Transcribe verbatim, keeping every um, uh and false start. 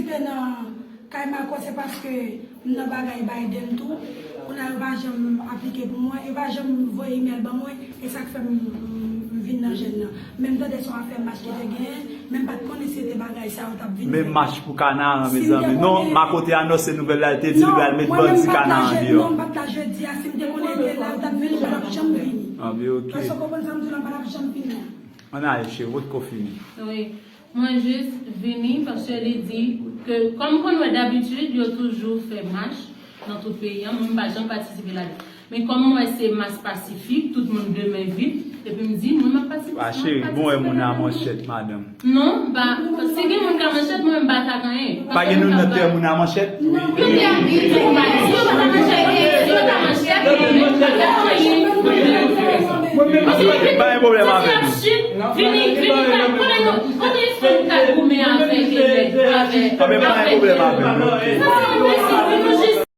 Nan kay Marco, se paske m nan bagay Biden tou. Kounye a yo pa janm aplike pou mwen, yo pa janm voye imèl ban mwen, e sa k fè m, m, m vin nan jèn nan. Men m tande se yon afè mach ki te genyen, men m pa t konnen se te bagay sa yo t ap vin fè. Men mach pou Kanaran, mezanmi. Non, Marco te anonse nouvèl la, li te di li pral met bandi Kanaran deyò. Non, m pa t la jedi a, si m te konnen te la, yo t ap vini, m pa t ap janm vini. Paske w konprann sa m di w la, m pa t ap janm vini. Ann ale, cheri, ou potko fini. Wi. Mwen jis vini paske li di ke, kòm konn wè dabitid, yo toujou fè mach nan tout peyi an, mwen m pa janm patisipe ladan. Men kòm mwen wè se mach pasifik, tout moun de men vit, epi m di, mwen m ap patisipe. A cheri, bon wè moun a manchèt, madanm. Non, m pa, si gen moun ka manchèt, mwen m pa ka anyen. Pa gen nou nan tè moun a manchèt? Yo te ap di tou, si yo pa ta manchèt, si yo ta manchèt, mwen m pa ka anyen. Pa gen pwoblèm avè nou. Vini, vini, la, konnen nou, konbyen fanm ka goumen avèk, avèk, avèk, avèk, avèk,